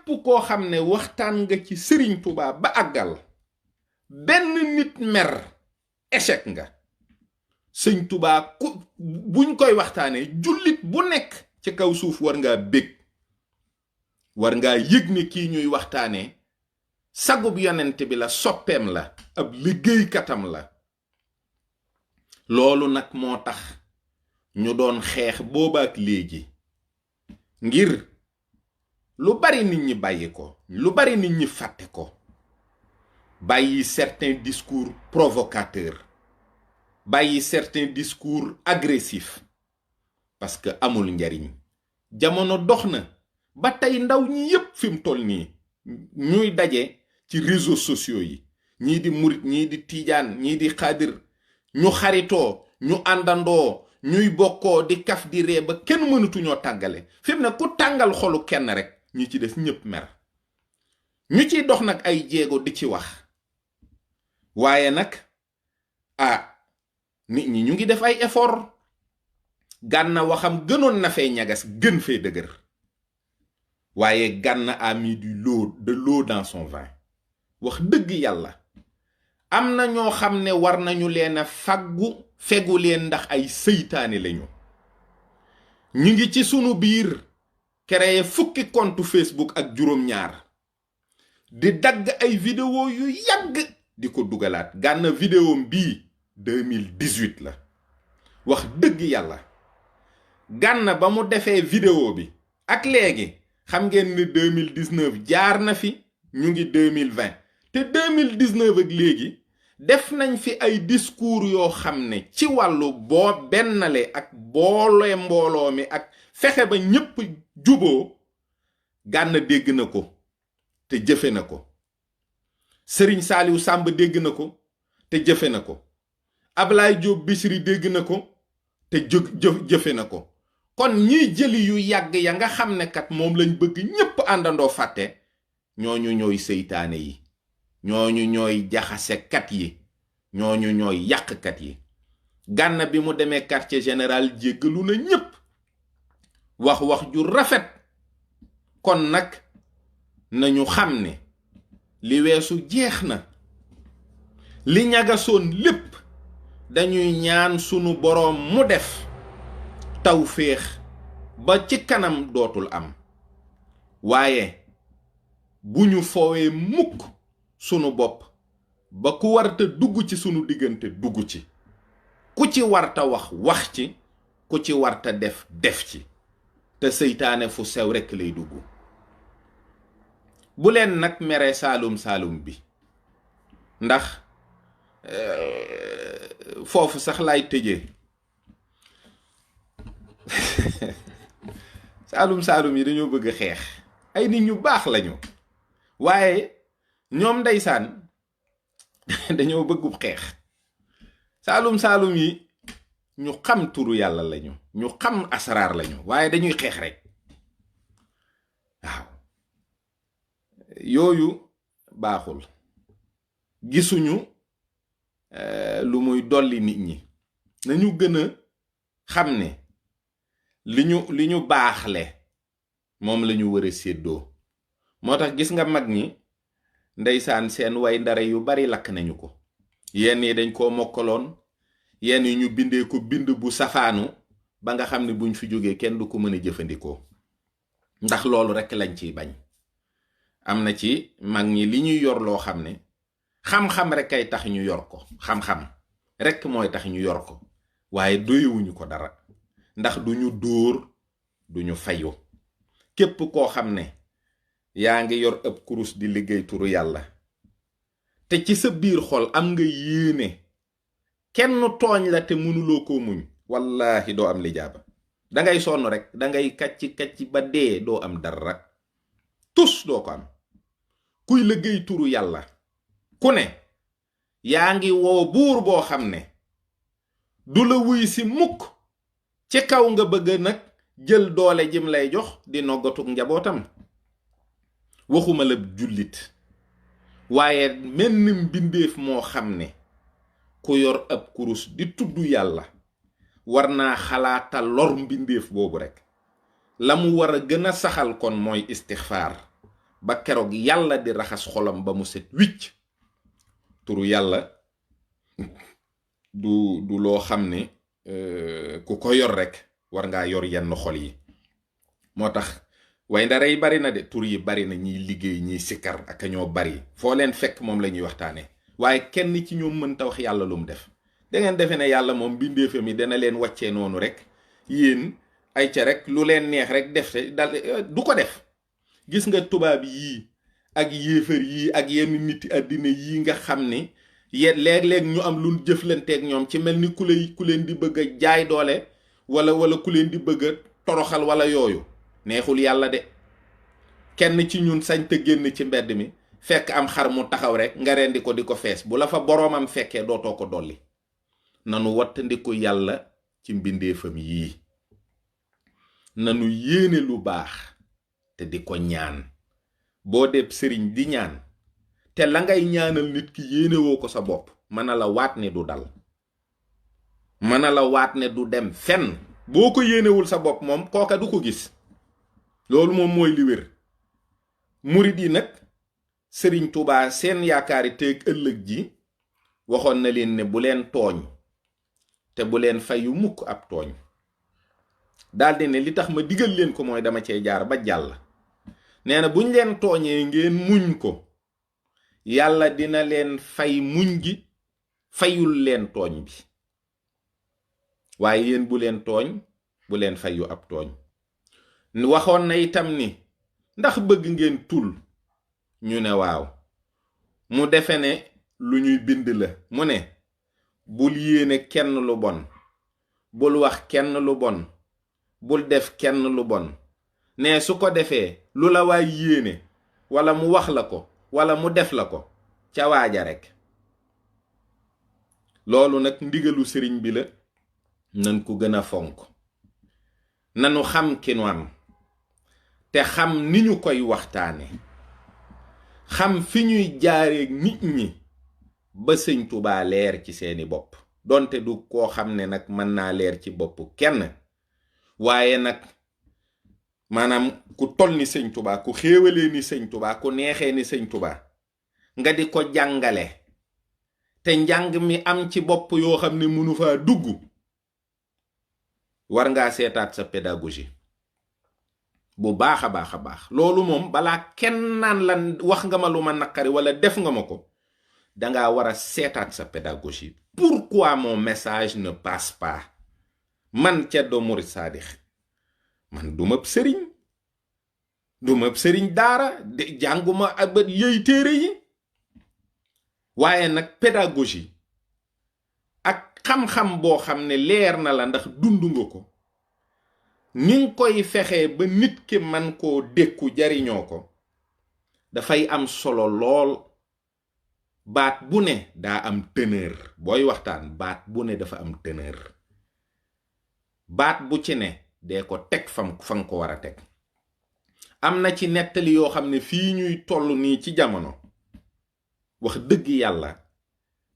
képp koo xam ne waxtaan nga ci Sëriñ Tuubaa ba àggal benn nit mer échec nga. Sëñ Tuubaa buñ koy waxtaanee jullit bu nekk ci kaw suuf war ngaa bég, war ngaa yëg ne kii ñuy waxtaanee sagub yonent bi la, soppeem la, ab liggéeykatam la. loolu nag moo tax ñu doon xeex boobaak léegi ngir lu bari nit ñi bàyyi ko, lu bari nit ñi fàtte ko, bàyyi certains discours provocateurs, bàyyi certains discours agressifs, parce que amul njariñ. jamono dox na ba tey ndaw ñi yépp fi mu toll nii ñuy daje ci réseaux sociaux yi, ñii di murit, ñii di tiijaan, ñii di xaadir, ñu xaritoo, ñu àndandoo, ñuy bokkoo di kaf di ree ba kenn mënatuñoo tàggale. fi mu ne ku tàngal xolu kenn rek ñi ci des ñépp mer. ñu ciy dox nag ay jéego di ci wax, waaye nag nit ñi ñu ngi def ay effort. Gànna waxam gënoon na fee ñagas, gën fee dëgër, waaye Gànna a mis de l'eau dans son vin. wax dëgg yàlla am na ñoo xam ne war nañu leen a fegu leen ndax ay seytaane lañu. ñu ngi ci sunu biir créé fukki compte Facebook ak juróom-ñaar di dagg ay vidéo yu yàgg di ko dugalaat. Gànna vidéo bii 2018 la. wax dëgg yàlla Gànna ba mu defee vidéo bi ak léegi xam ngeen ne 2019 jaar na fi, ñu ngi 2020 te 2019 ak léegi def nañ fi ay discours yoo xam ne ci wàllu boo bennale ak boole mbooloo mi ak fexe ba ñépp juboo. Gànna dégg na ko te jëfe na ko. Sëriñ Saaliw Sàmb dégg na ko te jëfe na ko. Ablaye Diop Bichri dégg na ko te jëfe na ko. kon ñiy jëli yu yàgg ya nga xam ne kat moom lañ bëgg ñépp àndandoo fàtte, ñooñu ñooy seytaane yi, ñooñu ñooy jaxasekat yi, ñooñu ñooy yàqkat yi. Gànna bi mu demee quartier général jéggalu na ñépp, wax ju rafet. kon nag nañu xam ne li weesu jeex na. li ñagasoon lépp dañuy ñaan sunu boroom mu def tawféex ba ci kanam dootul am. waaye bu ñu foowee mukk sunu bopp ba ku warta dugg ci sunu diggante dugg ci, ku ci warta wax ci, ku ci warta def ci. te seytaane fu sew rekk lay dugg. bu leen nag mere saalum bi, ndax foofu sax laay tëjee. saalum yi dañoo bëgg xeex, ay nit ñu baax lañu, waaye ñoom ndeysaan dañoo bëggub xeex. saalum yi ñu xam turu yàlla lañu, ñu xam asraar lañu, waaye dañuy xeex rek. waaw yooyu baaxul. gisuñu lu muy dolli nit ñi. nañu gën a xam ne li ñu baaxle moom lañu war a séddoo. moo tax gis nga mag ñi ndeysaan seen way ndare yu bari lakk nañu ko. yenn yi dañ koo mokkaloon, yenn yi ñu bindee ko bind bu safaanu ba nga xam ne buñ fi jógee kenn du ko mën a jëfandikoo, ndax loolu rekk lañ ciy bañ. am na ci mag ñi li ñuy yor loo xam ne xam-xam rekk ay tax ñu yor ko, xam-xam rekk mooy tax ñu yor ko, waaye doyewuñu ko dara, ndax duñu dóor, duñu fayu. képp koo xam ne yaa ngi yor ab kurus di liggéey turu yàlla te ci sa biir xol am nga yéene kenn tooñ la te mënuloo ko muñ, wallaahi doo am lijaaba. dangay sonn rek, dangay kacci ba dee, doo am dara, tus doo ko am. kuy liggéey turu yàlla ku ne yaa ngi woo buur boo xam ne du la wuy si mukk, ci kaw nga bëgg nag jël doole jim lay jox di noggatuk njabootam. waxuma la jullit, waaye menn mbindeef moo xam ne ku yor ab kurus di tudd yàlla war naa xalaata lor mbindeef boobu rekk. la mu war a gën a saxal kon mooy istixfaar, ba keroog yàlla di raxas xolam ba mu set wicc. turu yàlla du loo xam ne ku ko yor rek war ngaa yor yenn xol yi. moo tax way ndare yi bari na de, tur yi bari na, ñiy liggéey ñiy sikkar ak ñoo bari, foo leen fekk moom la ñuy waxtaane, waaye kenn ci ñoom mënta wax yàlla lu mu def. da ngeen defe ne yàlla moom bindeefam yi dana leen wàccee noonu rek, yéen ay ca rek lu leen neex rek def te dal du ko def. gis nga tubaab yii ak yéefar yii ak yenn niti àddina yii nga xam ne léeg-léeg ñu am lu jëflanteeg ñoom ci mel ni ku leen di bëgg a jaay doole wala ku leen di bëgg a toroxal wala yooyu. neexul yàlla de. kenn ci ñun sañ te génn ci mbedd mi fekk am xar mu taxaw rek nga rendi ko di ko fees, bu la fa boroomam fekkee dootoo ko dolli. nanu wattandiku yàlla ci mbindeefam yii, nanu yéene lu baax te di ko ñaan. boo deb sëriñ di ñaan te la ngay ñaanal nit ki yéene woo ko sa bopp, mën na la waat ne du dal, mën na la waat ne du dem fenn. boo ko yéenewul sa bopp moom kooka du ko gis. loolu moom mooy li wér. murid yi nag sëriñ Tuubaa seen yaakaari teeg ëllëg ji waxoon na leen ne bu leen tooñ te bu leen fayu mukk ab tooñ. daldi ne li tax ma digal leen ko mooy dama cee jaar ba jàll. nee na buñ leen tooñee ngeen muñ ko, yàlla dina leen fay muñ gi, fayul leen tooñ bi. waaye yéen bu leen tooñ, bu leen fayu ab tooñ. waxoon na itam ni ndax bëgg ngeen tul, ñu ne waaw. mu defe ne lu ñuy bind la. mu ne bul yéene kenn lu bon, bul wax kenn lu bon, bul def kenn lu bon. ne su ko defee lu la waay yéene wala mu wax la ko wala mu def la ko ca waaja rek. loolu nag ndigalu sëriñ bi la, nan ko gën a fonk. nanu xam ki nu am te xam ni ñu koy waxtaane, xam fi ñuy jaareeg nit ñi ba sëñ Tuubaa leer ci seeni bopp. donte du koo xam ne nag mën naa leer ci bopp kenn, waaye nag maanaam ku tol ni sëñ Tuubaa, ku xéewalee ni sëñ Tuubaa, ku neexee ni sëñ Tuubaa, nga di ko jàngale te njàng mi am ci bopp yoo xam ne mënu faa dugg, war ngaa seetaat sa pédagogie bu baax a baax a baax. loolu moom balaa kenn naan la wax nga ma lu ma naqari wala def nga ma ko, dangaa war a seetaat sa pédagogie. pourquoi mon message ne passe pas? man Ceddo Murid Saadix, man du ma sëriñ daara de, jànguma abat yëy téere yi, waaye nag pédagogie ak xam-xam boo xam ne leer na la ndax dund nga ko, ni nga koy fexee ba nit ki man koo dékku jariñoo ko, dafay am solo lool. baat bu ne daa am teneur. booy waxtaan baat bu ne dafa am teneur. baat bu ci ne dee ko teg fa nga ko war a teg. am na ci nettali yoo xam ne fii ñuy toll nii ci jamono, wax dëgg yàlla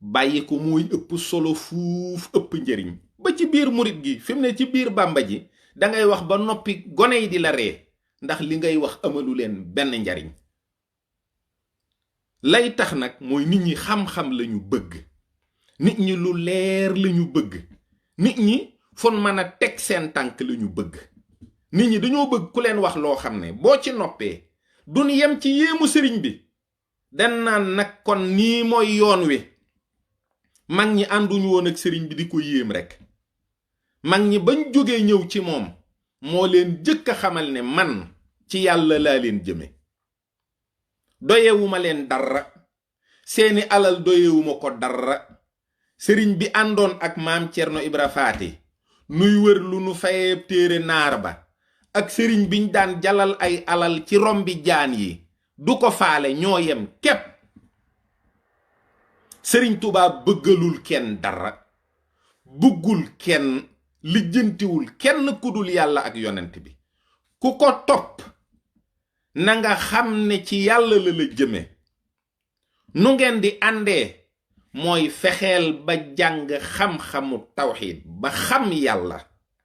bàyyi ko mooy ëpp solo fuuf, ëpp njëriñ. ba ci biir murit gi fi mu ne ci biir bàmba ji dangay wax ba noppi gone yi di la ree, ndax li ngay wax amalu leen benn njariñ. lay tax nag mooy nit ñi xam-xam lañu bëgg, nit ñi lu leer lañu bëgg, nit ñi fon mën a teg seen tànk lañu bëgg. nit ñi dañoo bëgg ku leen wax loo xam ne boo ci noppee duñ yem ci yéemu sëriñ bi, dan naan nag kon nii mooy yoon wi. mag ñi ànduñu woon ak sëriñ bi di ko yéem rek. mag ñi bañ jógee ñëw ci moom moo leen jëkk a xamal ne man ci yàlla laa leen jëme. doyewuma leen dara, seeni alal doyewuma ko dara. sëriñ bi àndoon ak maam Cerno Ibra Faati nuy wër lu nu fayee téere naar ba, ak sëriñ biñ daan jalal ay alal ci rombi jaan yi, du ko faale, ñoo yem képp. sëriñ Tuubaa bëggalul kenn dara, bëggul kenn, lijjantiwul kenn kudul yàlla ak yonent bi. ku ko topp na nga xam ne ci yàlla la la jëme. nu ngeen di àndee mooy fexeel ba jàng xam-xamu tawxiid ba xam yàlla,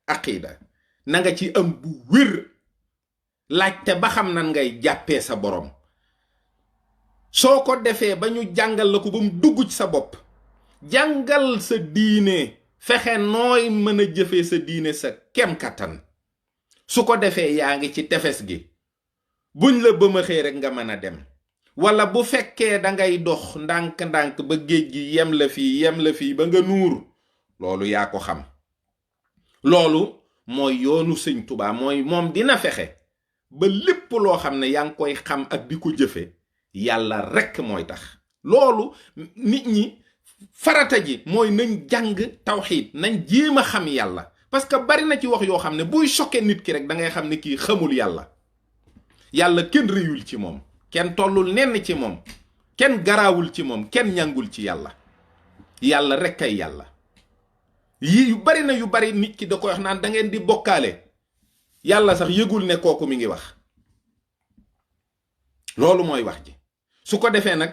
aqida na nga ci am bu wér. laajte ba xam nan ngay jàppee sa borom, soo ko defee ba ñu jàngal la ko ba mu dugg ci sa bopp, jàngal sa diine, fexe nooy mën a jëfee sa diine sa kem kattan, su ko defee yaa ngi ci tefes gi, buñ la bëmëxee rek nga mën a dem. wala bu fekkee dangay dox ndànk-ndànk ba géej gi yem la fii ba nga nuur, loolu yaa ko xam. loolu mooy yoonu sëñ Tuubaa, mooy moom dina fexe ba lépp loo xam ne yaa ngi koy xam ak di ko jëfe, yàlla rekk mooy tax. loolu nit ñi farata ji mooy nañ jàng tawxiid, nañ jéem a xam yàlla, parce que bari na ci wax yoo xam ne buy choqué nit ki rek da ngay xam ne kii xamul yàlla. yàlla kenn réyul ci moom, kenn tollul nenn ci moom, kenn garaawul ci moom, kenn ñàngul ci yàlla. yàlla rekk ay yàlla. yii yu bari na yu bari nit ki da koy wax naan da ngeen di bokkaale, yàlla sax yëgul ne kooku mi ngi wax. loolu mooy wax ji. su ko defee nag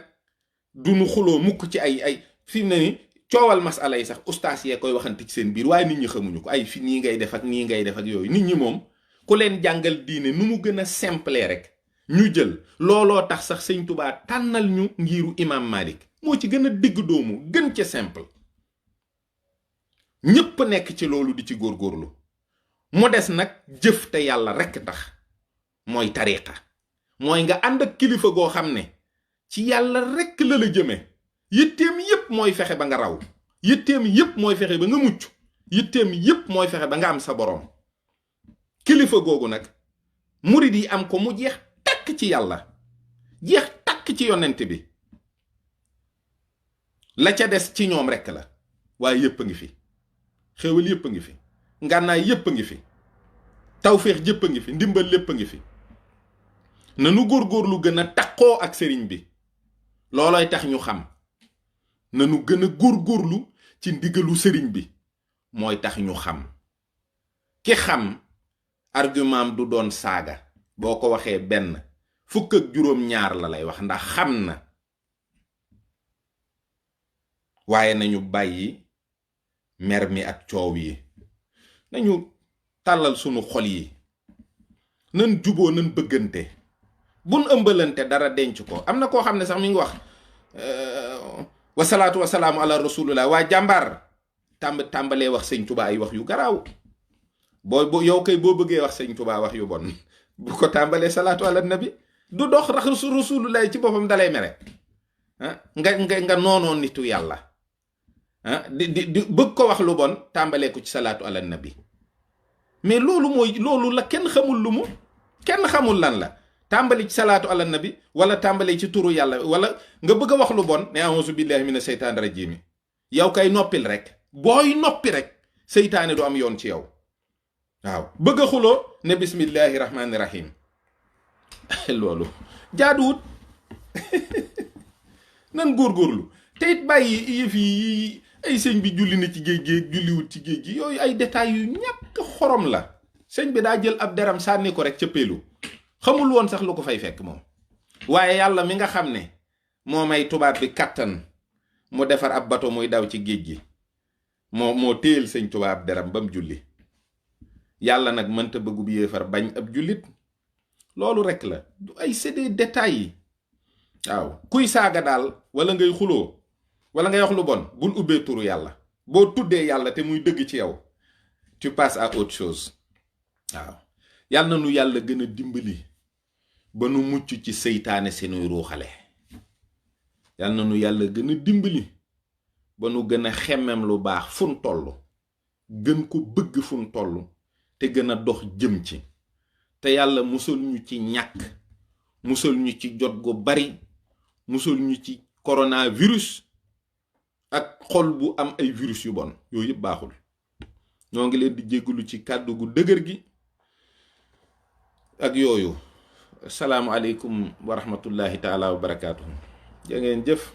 du nu xuloo mukk ci ay fi mu ne ni coowal masala yi sax ustaas yee koy waxante ci seen biir, waaye nit ñi xamuñu ko. ay fi nii ngay def ak nii ngay def ak yooyu. nit ñi moom ku leen jàngal diine nu mu gën a simple rek ñu jël. looloo tax sax sëñ Tuubaa tànnal ñu ngiru imam Malik, moo ci gën a digg doomu, gën ca simple. ñépp nekk ci loolu di ci góorgóorlu. mu des nag jëf te yàlla rekk tax, mooy tariqa. mooy nga ànd ak kilifa goo xam ne ci yàlla rekk la jëme. yitteem yépp mooy fexe ba nga raw, yitteem yépp mooy fexe ba nga mucc, yitteem yépp mooy fexe ba nga am sa boroom. kilifa googu nag murid yi am ko mu jeex takk ci yàlla, jeex takk ci yonent bi. la ca des ci ñoom rekk la, waaye yépp a ngi fi. xéwal yépp a ngi fi, ngànnaay yépp a ngi fi, tawféex jépp a ngi fi, ndimbal lépp a ngi fi. nanu góorgóorlu gën a takkoo ak sëriñ bi, loolooy tax ñu xam. nanu gën a góorgóorlu ci ndigalu sëriñ bi, mooy tax ñu xam. ki xam argument du doon saaga, boo ko waxee benn fukk ak juróom-ñaar la lay wax, ndax xam na. waaye nañu bàyyi mer mi ak coow yi, nañu tàllal sunu xol yi, nan juboo nan bëggante, bun ëmbalante dara denc ko. am na koo xam ne sax mi ngi wax wasalaatu wasalaamu ala rasulillah, waa jàmbaar tàmbalee wax sëñ Tuubaa ay wax yu garaaw. yow kay boo bëggee wax sëñ Tuubaa wax yu bon, bu ko tàmbalee salaatu ala nabi, du dox rax rasulullah ci boppam dalay mere. nga noonoon nitu yàlla, di bëgg ko wax lu bon, tàmbalee ko ci salaatu ala nabi. mais loolu la kenn xamul lu mu, kenn xamul lan la. tàmbali ci salaatu ala nabi wala tàmbali ci turu yàlla, wala nga bëgg a wax lu bon ne a'uuzu billahi mina seytaani rajiim. yow kay noppil rek, booy noppi rek seytaane du am yoon ci yow. waaw bëgg a xuloo ne bismillahi rahmaani rahim. loolu jaaduwut. nan góorgóorlu te it bàyyi yëf yi ay sëñ bi julli na ci géej gi julliwut ci géej gi, yooyu ay détails yu ñàkk xorom la. sëñ bi daa jël ab deram sànni ko rek ca péelu, xamul woon sax lu ko fay fekk moom. waaye yàlla mi nga xam ne moo may tubaab bi kattan mu defar ab bato muy daw ci géej gi, moo téyel sëñ tubaab deram ba mu julli. yàlla nag mënta bëggub yéefar bañ ab jullit, loolu rek la. du ay c'est des détails yi. waaw kuy saaga daal wala ngay xuloo wala ngay wax lu bon, bul ubbee turu yàlla. boo tuddee yàlla te muy dëgg ci yow, tu passes à autre chose. waaw yàlla na nu yàlla gën a dimbali ba nu mucc ci seytaane senuy ruuxale. yàlla na nu yàlla gën a dimbali ba nu gën a xemmem lu baax fun toll, gën ko bëgg fun toll, te gën a dox jëm ci. te yàlla musal ñu ci ñàkk, musal ñu ci jot gu bari, musal ñu ci coronavirus ak xol bu am ay virus yu bon. yooyu yëpp baaxul. ñoo ngi leen di jéggalu ci kàddu gu dëgër gi ak yooyu. asalaamu aleykum wa rahmatullahi taala wa barakaatuhu. jaa ngeen jëf.